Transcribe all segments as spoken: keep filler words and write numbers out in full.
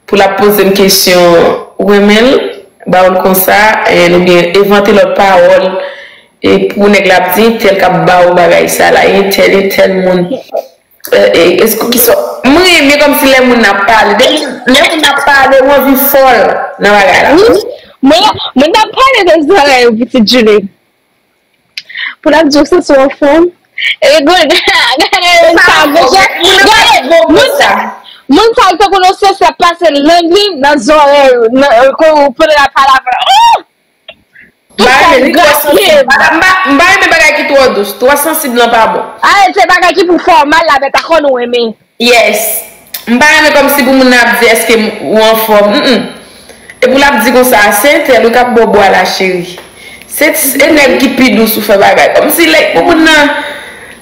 pou l ap poze m kesyon, ou renmen l, ba w l konsa, e, oubyen envante lòt pawòl, e pou nèg la ap di, tèl k ap ba w bagay sa la, e tèl, e tèl moun. E, e, èske ki sò, m renmen kòmsi lè moun nan ap pale, depi lè moun nan ap pale, ou anvi fòl nan bagay la. Wi, mwen, mwen t ap pale de zòrèy ou, pitit Julie. Pou l ap di w se sou yon fanm. E gade, gade moun sa yo, gade moun sa, moun sa yo tankou yon sòsyè ap pase lang li nan zòrèy ou, nan, euh, kou, pandan l ap pale avè w. Oh! M pa renmen li twò sansib. M pa, m pa, m pa renmen bagay ki twò dous. Twò sansib lan pa bon. Ah, se bagay ki pou fè w mal la, men pa konn ou renmen. Yes. M pa renmen kòmsi pou moun nan ap di èske m- ou anfòm. Mm, mm. Epi l ap di konsa, se entèl wi k ap ba w bwa la, cheri. Se, se nèg ki pi dous ou fè bagay. Kòmsi lè pou moun nan,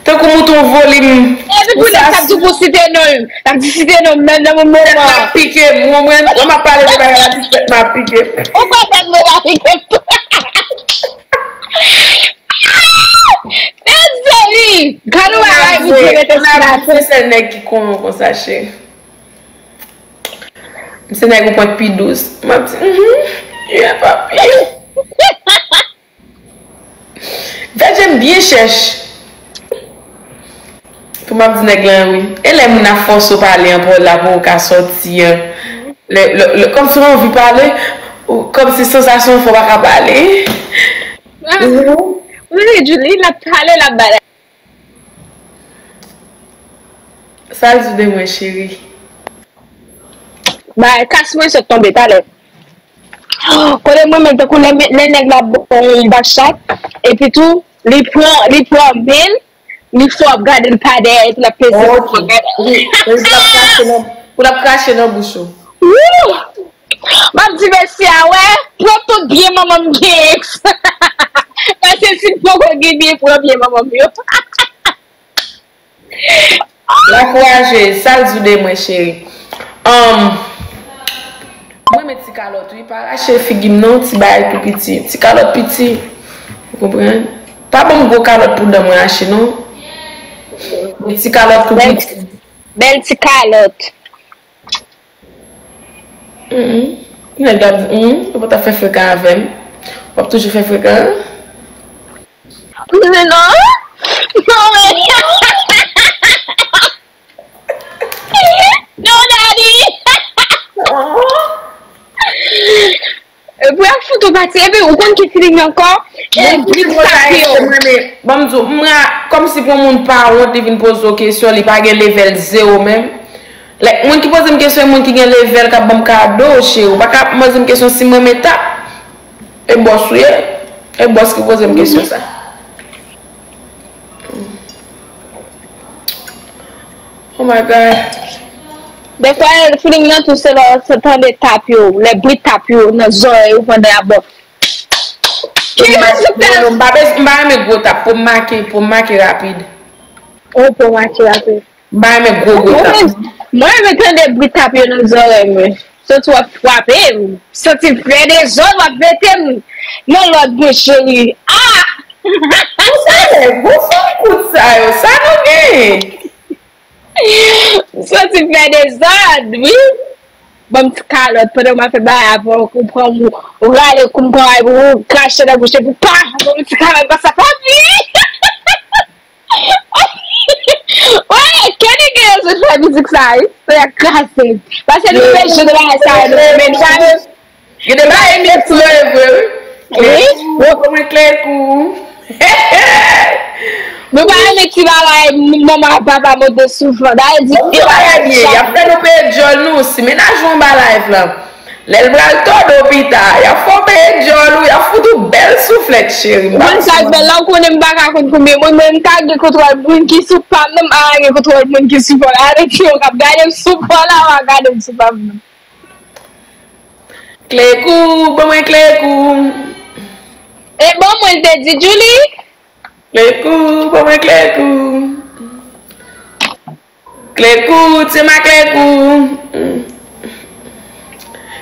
tankou mouton volim. Epi pou nèg sa ap di pou site non l. L ap di site non m nan, nan moman. Tèt m ap pike m, ou konprann? Lè m ap pale de bagay la, di tèt m ap pike m. Ou konprann mwen ap pike m tou. Mezanmi, gade yon bagay pou di rete sou la tèt. Se sèl nèg ki konn ou konsa, cheri. Se nèg ou pran k pi dous. M ap di, mhm, yeah, papi. Fè je m byen chèch. Pou m ap di nèg lan, wi. E lè moun ap fòse w pale an pawòl la pou w ka sòti an. Lè, lè, lè, kòmsi w anvi pale, ou, kòmsi sansasyon fè w pa ka pale. Ah. Mhm. Wi, Julie, l ap pale, l ap pale. Sa l di w de mwen, cheri? Bay, kas mwen sot tonbe talè. Kote mwen menm, tankou lè, lè nèg la ba w yon bak chat, epi tou, li pran, li pran men l, li fè w ap gade l pa dèyè, epi l ap peze pou w gade. Ok. Wi, pou l ap krache nan, pou l ap krache nan bouch ou. Wouh! M ap di mesye a, wè, pran tout byen manman m genyen. Paske si m poko gen byen, pran byen manman m yo. L ankouraje, sa l di w de mwen, cheri? Ahn, mwen renmen ti kalòt, wi, pa rache figi m non, ti bagay tou piti, ti kalòt piti, ou konprann? Pa ban m gwo kalòt pou dan mwen rache non. Men ti kalòt tou piti. Bèl ti kalòt. Mm, mm. Nèg la di, mm, ou pa ta fè frekan avè m. W ap toujou fè frekan? Non. Non, men. Non, daddy. Oh. Epi ap fout ou pati, epi ou konn ki feeling ankò? E bri tap yo. Mwen, men, ban m di w, m ra, kòmsi pou yon moun pa wont, li vin poze w kesyon, li pa gen level zewo menm. Like, moun ki poze m kesyon, e moun ki gen level k ap ban m kado, cheri. Ou pa ka poze m kesyon si m renmen tap. E bòs ou ye? E bòs ki poze m kesyon sa. Oh my God. Defwa, feeling nan tou se lè w tande tap yo, lè bri tap yo nan zòrèy ou pandan y ap bò. Ki rezilta? Non, non, m pa bez-, m pa renmen gwo tap, pou m make, pou m make rapid. Oh, pou w make rapid. M pa renmen gwo, gwo tap. Mwen, mwen renmen tande bri tap yo nan zòrèy mwen. Santi w ap frape m. Santi m fè dezòd, w ap mete m nan lòd mwen, cheri. Ah! Ou sa nèg, ou fè kout sa yo, sa nou genyen? M santi m fè dezòd, wi. Ban m ti kalòt, pandan m ap fè bagay avè w, ou pran m, ou rale kou m pran, ou krache nan bouch, epi pa, ban m ti kalòt, konsa, papi! Wè, Kenny gen rezon fè mizik sa, wi. Fè y ap kraze. Paske nou fè jan de bagay sa yo, nou menm jan. Gen de bagay nou fè vre, wi. Wi. Bon, mwen klè kou. Nou pa renmen ti bagay, manman ak papa monte souflan. Dayè di, bon, ti bagay byen, y ap fè nou peye djòl nou, si mennaj ou anba live la. Lè l pral tòde w pita, y ap fè w peye djòl ou, y ap fout ou bèl souflèt, cheri. M pa konn sa k bèl la, ou konnen m pa ka konn konbyen moun, mwen m ka gen kontwòl moun ki sou pa m nan, m pa ka gen kontwòl moun ki sou pa w la. Avèk yo k ap gade m sou pa w la, w a gade m sou pa m nan. Klekou, ban mwen klekou. E ban mwen l te di, Julie? Klekou, ban mwen klekou. Klekou, ti ma klekou.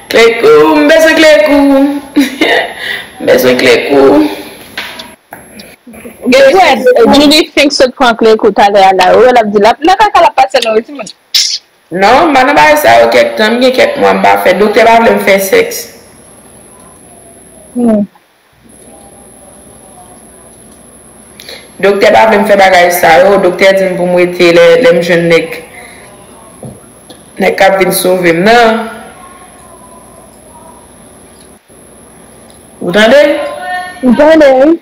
Klekou, m bezwen klekou. M bezwen klekou. Guess what? Julie fenk sot pran klekou talè a la. Ou wè l ap di l ap nan kaka l ap pase nan ritm. Non, m pa nan bagay sa yo kèk tan, m gen kèk mwa m pa fè. Doktè pa vle m fè sèks. Doktè pa vle m fè bagay sa yo. Doktè di m pou m rete lè, lè m jwenn nèg, nèg k ap vin sove m nan. Ou tande? M tande, wi.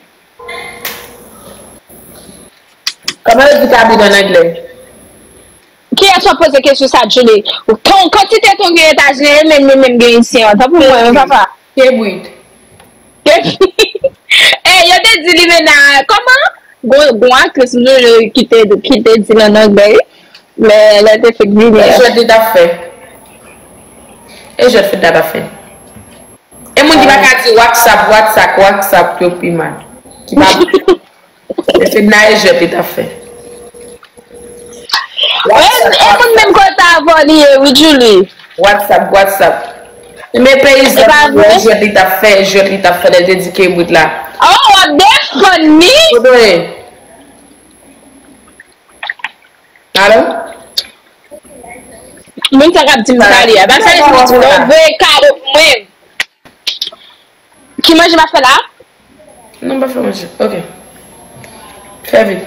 Kòman yo di kabrit an anglè? Kiyès w ap poze kesyon sa, Julie? Ton, kantite ton gen Etazini, e menm li menm gen isi an. Tanpri mwen, men papa. Kebrit. Ey, yo te di Limena, kòman? Gon, gon aktris nou yo ki te, ki te di l an anglè, wi. Men lè te fèk vini. E jwèt li t ap fè. E jwèt li t ap fè. E moun ki pa ka di WhatsApp, WhatsApp, WhatsApp yo pi mal. Ki pa. E se nan e jwèt li t ap fè. E, e moun menm kote avè w li ye, wi, Julie. WhatsApp, WhatsApp. Men peyizan, e jwèt li t ap fè, jwèt li t ap fè, lè l te di kebrit la. Oh, w ap defann li? Kote w ye? Alo? Moun sa k ap di m sa li a. Ba sa li di m voye kado pou mwen. Ki manje m ap fè la? Non, m pa fè manje. Ok. Fè vit.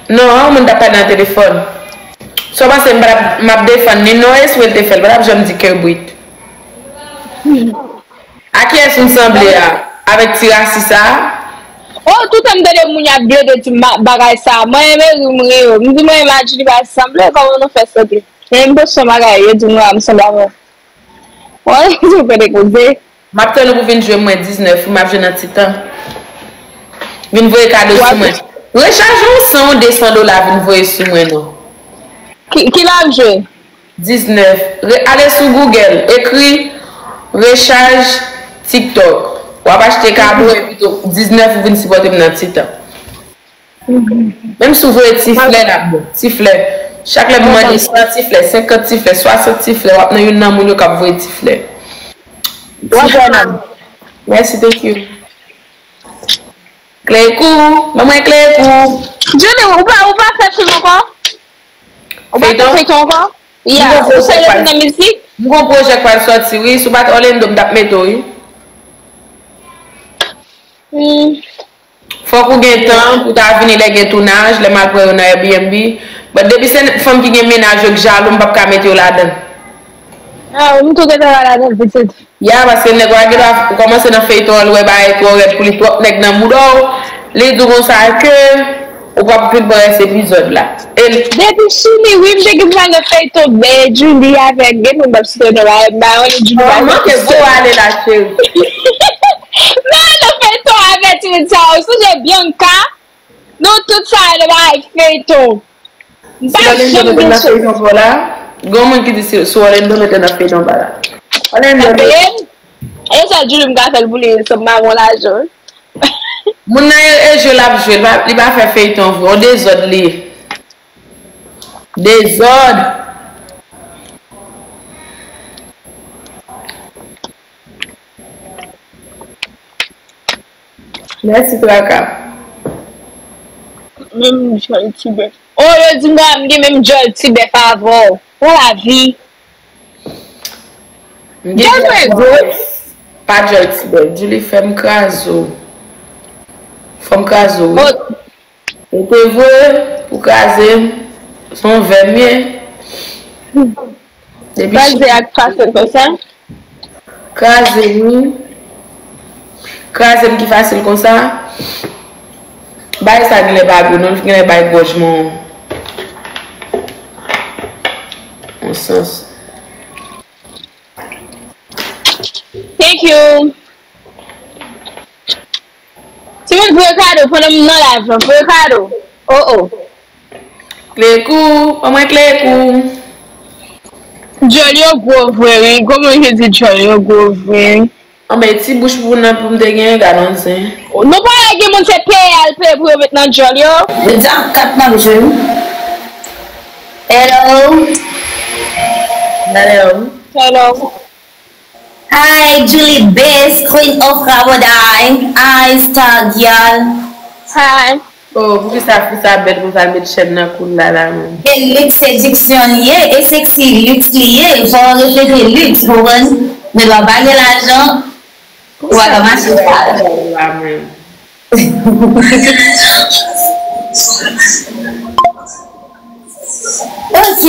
Non, an moun t ap pale nan telefòn. Sa w panse m pa t ap, m ap defann li? Non, eswe l te fè l. Pa t ap janm di kebrit. A kiyès m sanble a? Avèk ti rasis sa a? Oh, toutan m tande moun y ap plede di m bagay sa a. Mwen renmen ri, m ri yo. M di mwen menm ak Julie pa sanble, kòman nou fè sanble? Men m poste yon bagay, yo di m m sanble avè w. Mwen, m tande koze. M ap tann ou pou vin jwenn mwen diznèf, wi, m ap jwenn nan ti tan. Vin voye kado sou mwen. Rechaj yon san, yon de san dola vin voye sou mwen, non. Ki, ki lè w ap jwe? Diznèf. Re-, ale sou Google, ekri rechaj TikTok. W ap achte kado epi tou diznèf ou vin sipòte m nan ti tan. Menm si w voye ti flè, l ap bon. Ti flè. Chak lè m mande san ti flè, senkant ti flè, swasant ti flè, w ap nan youn nan moun yo k ap voye ti flè. Ti flè nan. Mèsi, thank you. Klekou, ban mwen Klekou. Julie, ou pa, ou pa fè fim ankò? Ou pa fè feyton ankò? Yeah, ou serye nan mizik? M gon pwojè k pral sòti, wi. Si w pa t Orlando, m t ap mete w, wi. Hmm. Fòk ou gen tan pou ta vini lè gen tounaj, lè m al pran yo nan Airbnb. But depi se fanm ki gen mennaj yo k jalou, m p ap ka mete yo ladan. Ah, m tou gentan pa ladan, pitit. Ya, paske nèg la gen dwa kòmanse nan feyton an, l wè bagay twò rèd pou li, twòp nèg nan bouda w, li di w konsa ke ou p ap vin pran rès epizòd la. E l- Depi Chili, wi, m te gen pale feyton, ben, Julie avèk, gen moun m p ap site non, ba, ba, Julie. Oh, manke vo ale la, cheri. Men nan feyton avèk ti moun sa yo, sonje Bianca, nou tout sa yo nan bagay feyton. M pa janm gen chans. Si Orlando mete nan feyton pa w la, gen yon moun ki di si, si Orlando mete nan feyton pa w la. Orlando. Sa peye m? E sa Julie m ka fè l pou li, sa m pa gon lajan. Moun nan e, e jwe l ap jwe, li pa, li pa fè feyton vre, yon dezòd li ye. Dezòd. Mèsi, Traka. Menm jòl ti bèf. Oh, yo di m gen menm jòl ti bèf avè w. Bon lavi. M gen jòl bèf. Pa jòl ti bèf. Julie fè m kraze w. Fò m kraze w, wi. Oh. Ou te vre pou kraze m, se yon vè m ye. Depi kraze ak fasil konsa? Kraze m, wi. Kraze m ki fasil konsa. Bay sa genlè pa gou, non, genlè bay gòj mwen yon sans. Thank you. Timoun, voye kado pandan m nan live lan. Voye kado. Oh, oh. Klekou, ban mwen Klekou. Djòl yo gwo vre, wi. Gwo moun ki di djòl yo gwo vre, wi. Anben, ti bouch pou nan pou m te gen, gad yon zen. Nou pa wè gen moun se peye al peye pou yo met nan djòl yo? Yo di ak kat n ap jwe, wi. Hello. Hello. Hello. Hi, Julie Best, Queen of Raboday. Hi, Star Gyal. Hi. Oh, poukisa fi sa bèl konsa, l met chèn nan kou l la, la menm? E luxe séduction li ye, e sexy luxe li ye, fò w reflete luxe, ou konprann? Men lè w pa gen lajan, ou pa ka mache sa. La menm. Ok.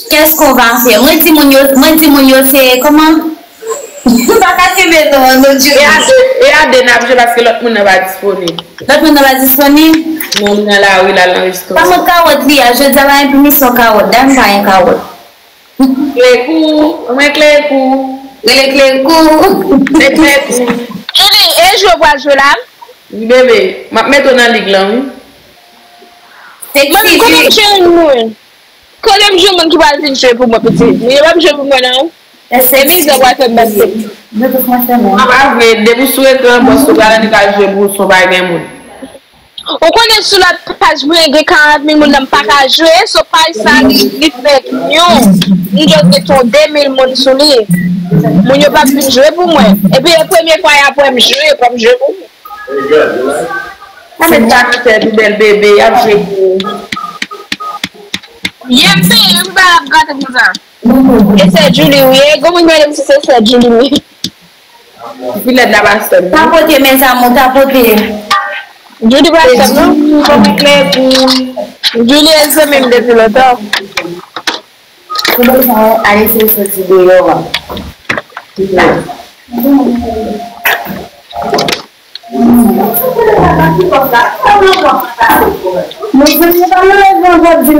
Qu'est-ce qu'on va faire? Mwen di moun yo, mwen di moun yo se kòman? M pa ka kenbe non an, non, Djouly. E a de, e a de n ap jwe paske lòt moun nan pa disponib. Lòt moun nan pa disponib? Non, li nan lari, l al nan restoran. Kòman kawòt li a? Jodi a pa gen pinisyon kawòt, dam pa gen kawòt. Klekou, mwen Klekou. Rele Klekou. Se Klekou. Djouly, e jwe w pral jwe la? Wi, bebe, m ap mete w nan lig lan, wi. Mwen, kote m jwenn moun? Kote m jwenn moun ki pral vin jwe pou mwen, pitit? Moun yo p ap jwe pou mwen, non. E mizè w pral fè m pase. Mwen pa vle, depi sou ekran, bòs ou pral annik al jwe pou ou, si w pa gen moun. Ou konnen sou lòt paj mwen gen karant mil moun nan m pa ka jwe, sou paj sa li, li fèk yon. M just gen yon de mil moun sou li. Moun yo p ap vin jwe pou mwen. Epi e premye fwa y ap wè m jwe, pou m jwe pou mwen. Sa se karakter pi bèl bebe, y ap jwe pou ou. Ye m peye, m pa ap gate konsa. E sè Djouly wi, e gon moun mande m si se sè Djouly wi. Vilèt la pa sè m. Tapote mes amours, tapote. Djouly pa sè m non. Djouly e zanmi m depi lontan. Pou bezwen al eseye soti deyò a.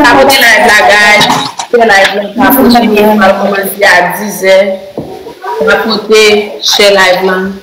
Tapote live la, guys. Share live lan, tapote, share live lan, tapote, share live lan.